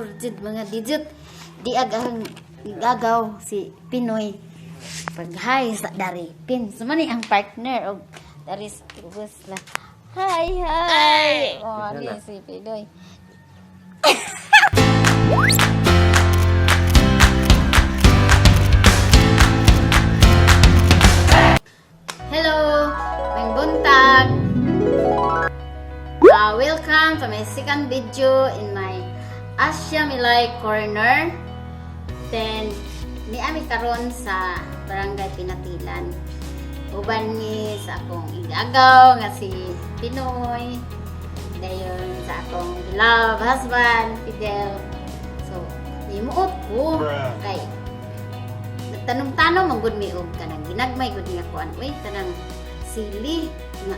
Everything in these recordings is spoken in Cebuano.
Puro jud mga digit. Di agahang gagaw si Pinoy. Pag hi sa dari pin. So man ni ang partner og dari sa ubos la. Hi, hi. Oh, ni si Pinoy. Hello, may buntag. Welcome to my second video in my Asia Milay Corner. Then, niami karon sa Barangay Pinatilan. Uban mi sa akong igagaw nga si Pinoy. Dayon sa akong beloved husband, Fidel. So, nimuot ko kay nagtanom-tanom man gud mi og kanang ginagmay gud nga kuan uy kanang sili nga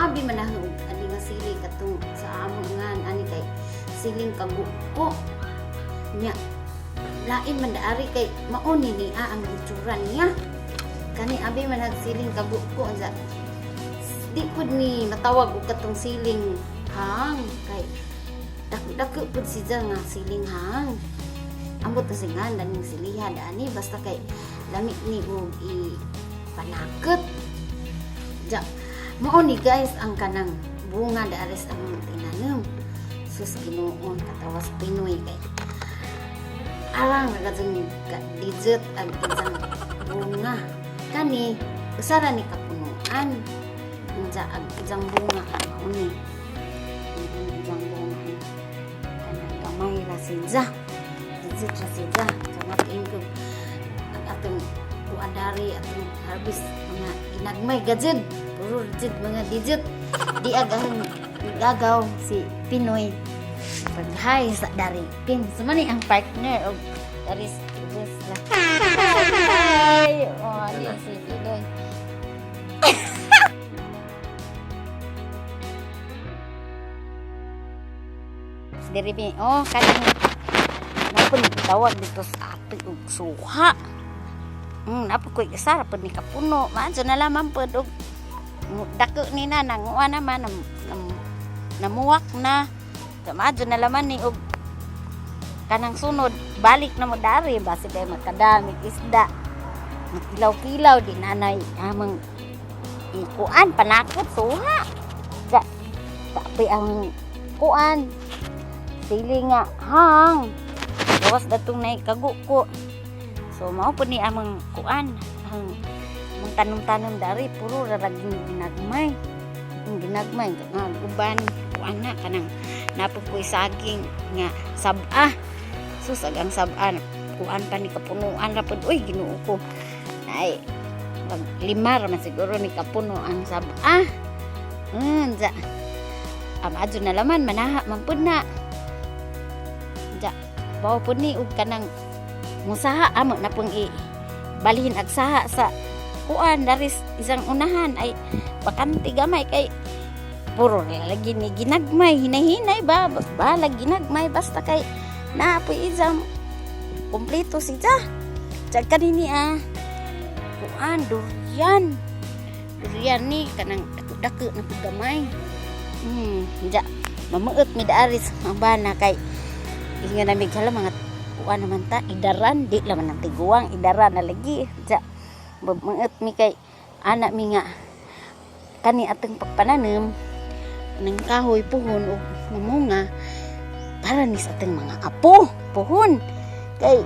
abi man ang og ani nga sili katong sa amo nga ani kay siling kaguko nya lain man daari kay mao ni niya ang itsura niya kani abi man ang siling kaguko unsa di pud ni matawag og katong siling hang kay dako pud siya nga siling hang ambot kasi nga daning siliha dani basta kay lami ni og i panakot ja mao ni guys ang kanang bunga daaris ang tinanom. Sus, Ginoo, katawas Pinoy kay arang nagadzong ka digit ang isang bunga kani usara ni kapunuan unsa ang isang bunga mao ni ang isang bunga ni kanang gamay ra siya, digit ra siya. Sama ko ang atong kuan dari atong harvest mga ginagmay gajud puro jud mga digit di agahang gagaw si Pinoy. Pag hi sa dari pin. So man ni ang partner og dari sa ubos la. Hi, oh, ni si Pinoy. Diri mi oh kaning napon tawag dito sa ato og suha. Napo ko'y isa ra pud ni kapuno. Maadyo na lamang pud og dako ni na nanguha naman namuwak na. So, maadyo na laman ni og kanang sunod balik na mo dari basi day makadami isda. Makilaw-kilaw di nanay amang ikuan panakot suha. Sa tapi ang kuan sili nga hang gawas datong nay kaguko. So mao pud ni amang kuan ang amang tanom-tanom dari puro ra raging ginagmay. Ang ginagmay nga uban kuan na kanang napod ko'y saging nga sab-a. Sus, ag ang sab-a kuan pa ni kapunuan ra pud, uy Ginoo ko. Ay pag lima ra man siguro ni kapuno ang sab-a. Ja. Adyo na laman manaha man pud na. Ja, bawo pud ni og kanang musaha amo na pong i balhin ag saha sa kuan daris isang unahan ay bakante gamay kay puro na lagi ni ginagmay hinay-hinay ba balag ginagmay basta kay naapoy isang kumpleto siya. Tiyag kanini ah kuan durian durian ni kanang dako na pud gamay. Ja mamuot mi daaris ang bana kay inga na mig hala mga kuan naman ta idaran di laman ang tiguang idaran na lagi. Ja mamuot mi kay ana mi nga kani atong pagpananom ng kahoy puhon og mamunga para ni sa atong mga apo puhon kay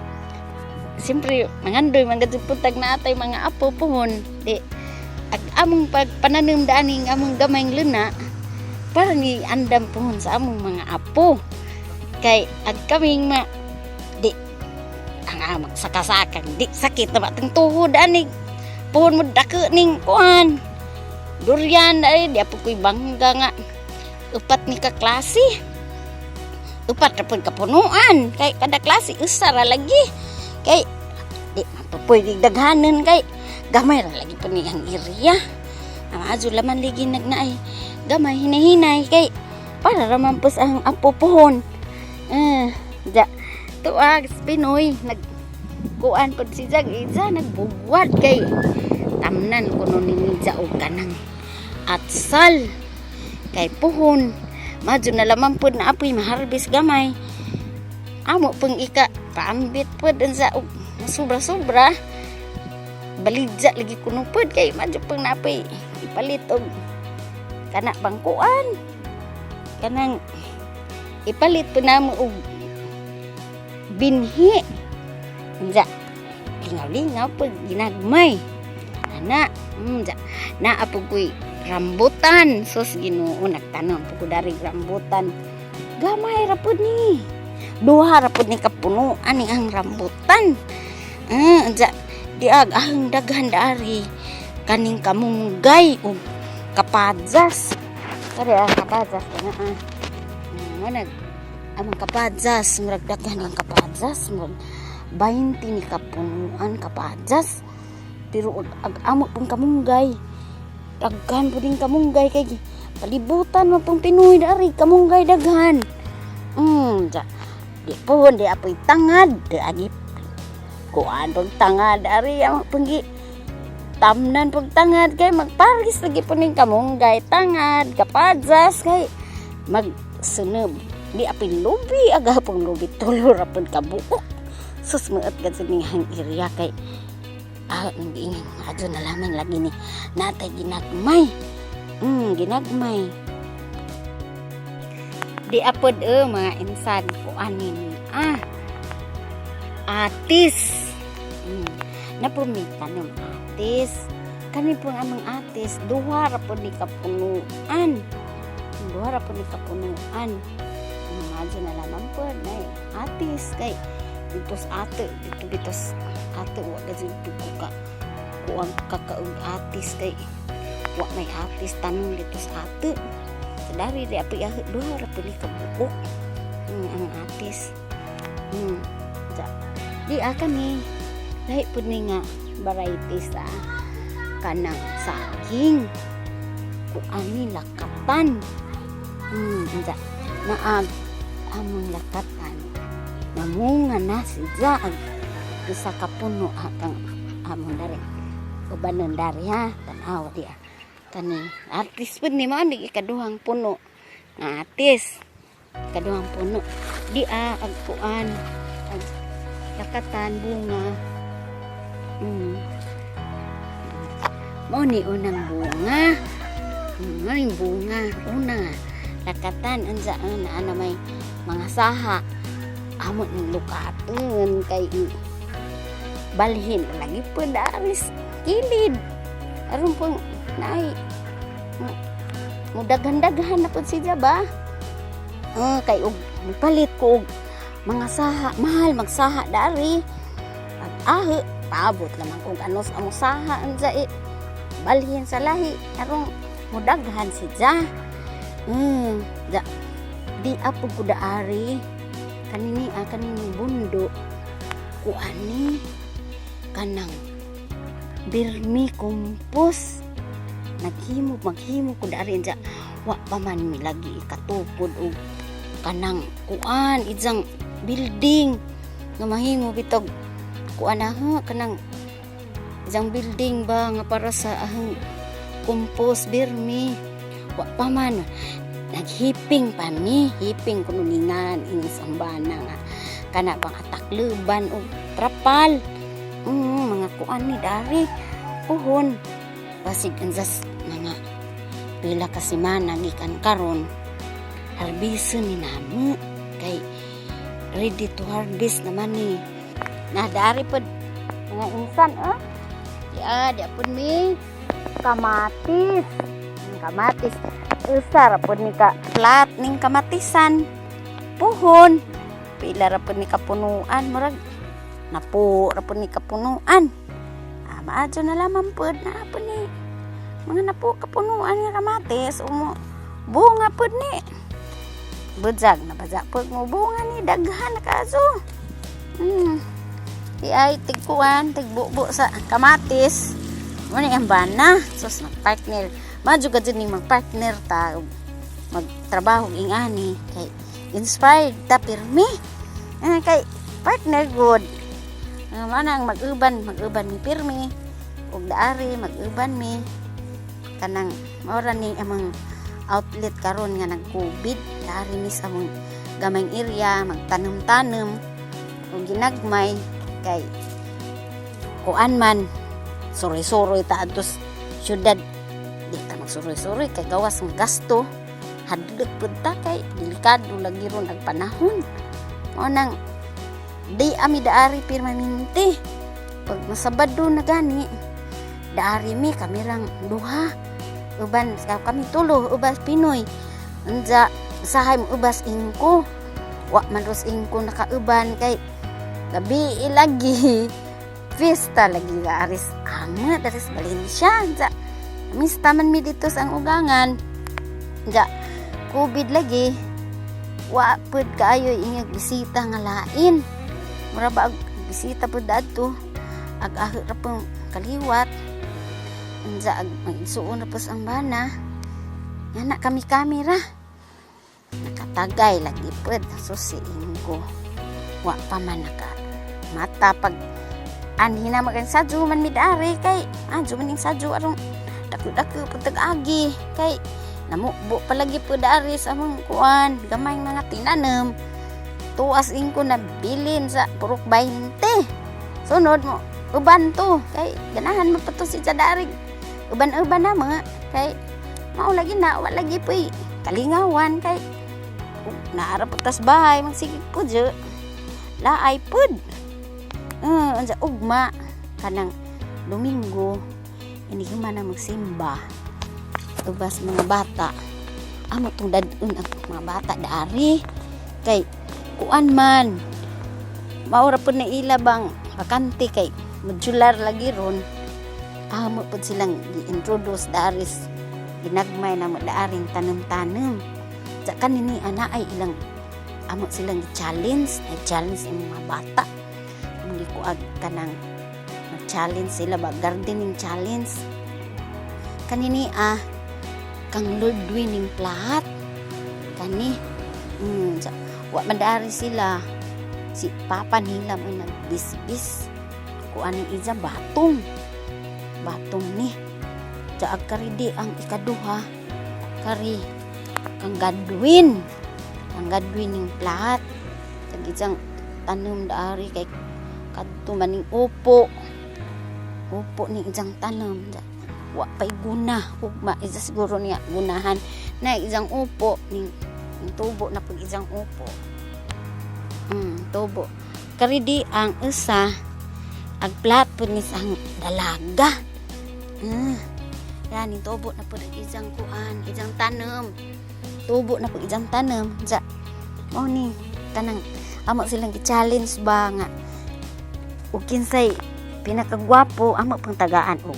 siyempre mangandoy man gud puntag na atay mga apo puhon di ag among pagpananom daaning among gamayng luna para ni andam puhon sa among mga apo kay ag kaming ma di ang amang sakasakang di sakit na batang tuhod ani puhon mo dako ning kuan durian ay di apo ko'y bangga nga upat ni ka klase upat ra pud kapunuan kay kada klase usa ra lagi kay di man pa pwede daghanon kay gamay ra lagi pa ni ang area. Ang adyo laman ligi nagnaay gamay hinahinay kay para ra man pus ang apo puhon. Eh, ja tuag Pinoy nag kuan pud si Jag isa nagbugwat kay tamnan kuno ni ja og kanang atsal kay puhon madyo na lamang pud na apoy maharbis gamay. Amo pang ika paambit pod unsa og sobra-sobra, baligya lagi kuno pod kay madyo pang napay ipalit og kana bangkuan, kanang ipalit po namo og binhi. Unsa, lingaw-lingaw pag ginagmay ana. Ja naa po ko'y rambutan. Sus, Ginoo, nagtanom po ko dari rambutan. Gamay ra pud ni, duha ra pud ni kapunuan ni ang rambutan. Ah, unsa, diag ang daghan dari kaning kamunggay ug kapadjas. Kare ah, kapadjas kana ah. Mo nag amang kapadjas, murag daghan ang kapadjas, murag 20 ni kapunuan kapadjas. Pero ag amo pong kamunggay. Daghan po din kamunggay kay palibutan mo pong Pinoy dari kamunggay daghan. Ja. Di po di apoy tangad, di agi kuan pag tangad ari ang panggi tamnan pag tangad kay magparis lagi po ning kamunggay, tangad kapadjas, kay magsunod di apin lubi, aga pong lubi, tulo ra pud kabuok. Sus, maot gad sa ning hang area kay ah, hindi adyo na lamang lagi ni natay ginagmay. Ginagmay di apod eh, mga insan, kuanin ah, atis. Napumita ng atis. Kani po ang amang atis, duha ra po ni kapunuan, duha ra po ni kapunuan. Adyo na lamang po nay atis kay ditos ate dito, bitos ate, wa ka jud ko ka kuang kakaog atis kay wa may atis tanong dito sa ate. Sa dari di apoy ah, duha ra po ni kabuok ang atis. Ja. Di ah, kani lahi pud ni nga variety sa kanang saging, kuani, lakatan. Ja. Naag among lakatan namunga na siya ag isa ka puno kang among dari ubanon dari ha. Tan-aw di ah, kani atis pud ni, mao ni ikaduhang puno nga atis, ikaduhang puno di ah, ag kuan, ag lakatan bunga. Mao ni unang bunga. Mao ni bunga una nga lakatan. Unsa ah, naa na may mga saha, amo ning lukaton kay balhin lagi po daris kilid aron pong naay mo daghan-daghan na pud siya ba. Ah, kay og palit ko og mga saha, mahal magsaha dari. Ag ahi paabot lamang kung ano sa among saha. Unsa eh, balhin sa lahi aron mudaghan siya. Da, di apog ko daari kanini ah, kanini bundo, kuani, kanang vermicompost. Naghimo, maghimo ko dari dya. Wa pa man mi lagi ikatukod og kanang kuan, isang building nga mahimo bitog kuan na ha, kanang isang building ba nga para sa ahang compost vermi. Wa pa man, naghiping pa mi, hiping kuno ningan ing sambana nga kana bang atakluban og trapal. Mga kuan ni dari puhon, basig anzas mga pila ka semana gikan karon, harvest ni namo kay ready to harvest naman ni na. Dari pod, mga insan, oh ya, di pud mi kamatis. Kamatis, usa ra pud ni ka plat ning kamatisan. Puhon, pila ra pud ni kapunuan, murag napo ra pud ni kapunuan. Ah, maadyo na lamang pud na pud ni mga napo kapunuan nga kamatis. Umo bunga pud ni, budzag na baza pud mo bunga ni, daghan na kaayo. Di ay tigkuan, tigbubo sa kamatis. Mo ni ang bana. Sus, magpartner madyo ka dyan, magpartner ta ug magtrabaho ing ani kay inspired ta pirmi. Eh, kay partner good. Ah, manang mag-uban, mag-uban mi pirmi ug daari mag-uban mi kanang maura ni among outlet karon nga nag-COVID. Dari mi sa among gamayng area magtanom-tanom o ginagmay kay kuan man, suroy-suroy ta adto sa syudad. Di ta magsuroy-suroy kay gawas ng gasto, hadlok pud ta kay delikado lagi ron ang panahon. Mao nang di ami daari permanente. Pag masabado na gani, daari mi, kami rang duha, uban kami tulo, ubas Pinoy. Unja sahay mo ubas ingko, wa man ros ingko nakauban kay gabi lagi, fiesta lagi aris ama daris Valencia. Unja mista man mi dito sa ang ugangan. Unja COVID lagi, wa pud kaayo ingag bisita nga lain. Mura ba og bisita pud adto ag ahi ra pong kaliwat. Unja ag magsuon ra pud ang bana ngana, kami kami ra nakatagay lagi pud. So si ingko wa pa man naka mata pag anhi na magan sadyo man midari kay adyo man ning sadyo arong dako-dako pud agi kay namubo palagi pud ari sa among kuan, gamay mga tinanom. Tuas ingko na bilin sa Purok 20. Sunod mo uban to kay ganahan mo pa to si Jadarig, uban-uban na mga kay mao lagi na wa lagi po'y kalingawan kay naara po tas bahay, magsigig po dyo, laay pud. Unsa ugma kanang Domingo, ini man na magsimba ubas mga bata. Amo tong dadun ang mga bata dari kay kuan man, maura pud na ila bang bakante kay modular lagi ron. Amo pud silang gi-introduce daris ginagmay na mo daaring tanom-tanom. Sa kanini ana ay ilang amo silang gi-challenge, ay challenge ang mga bata. Among gikuag kanang mag-challenge sila ba, gardening challenge. Kanini ah, kang Lord winning plat kani. Sa, wa man daari sila. Si papa nila mo nagbisbis kuan iza batong batong ni. Sa agkaridi ang ikaduha kari kang Godwin ning plat kag isang tanom daari kay kadto maning upo upo ni isang tanom. Wa pay guna, ugma isa siguro niya gunahan na isang upo ning ning tubo na pag isang upo. Tubo karidi ang usa ag plat pud ni sang dalaga. Yan tubo na pud ang isang kuan, isang tanom, tubo na pud isang tanom. Sa mao ni kanang amo silang gi-challenge ba nga ug kinsay pinakagwapo, amo pang tagaan og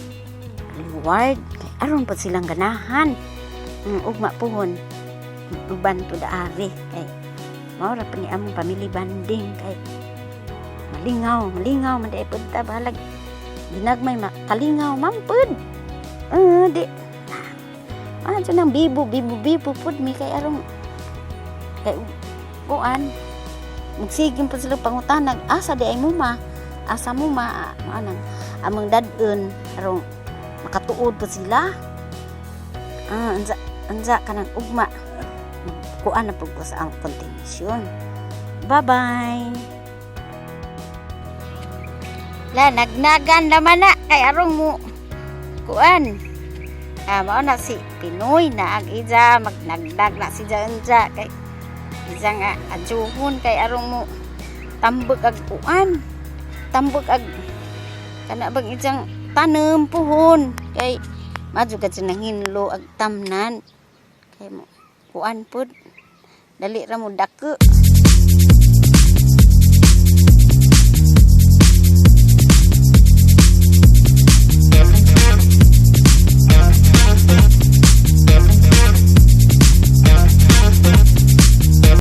reward kay aron pud silang ganahan. Ugma puhon uban to daari kay mao ra pa ni among family bonding kay malingaw malingaw man di pud ta, bahalag ginagmay makalingaw man pud. Di ah nang bibo bibo bibo pud mi kay arong kay kuan, magsigim pa sila pangutanag, "Asa di ay mo ma, asa mo ma?" Mao nang among dad-on arong makatuod pa sila. Ah, unsa unsa kanang ugma kuan na pud ko sa ang continuation. Bye bye. La nagnagan naman na kay arong mo kuan. Ah, mao na si Pinoy na ang ija magnagdag na si unja kay isa nga adjuhon kay arong mo tambok ag kuan, tambok ag kana bang isang tanom puhon kay madyo ka nanginlo ag tamnan kay mo kuan pud, dali ra mo dako.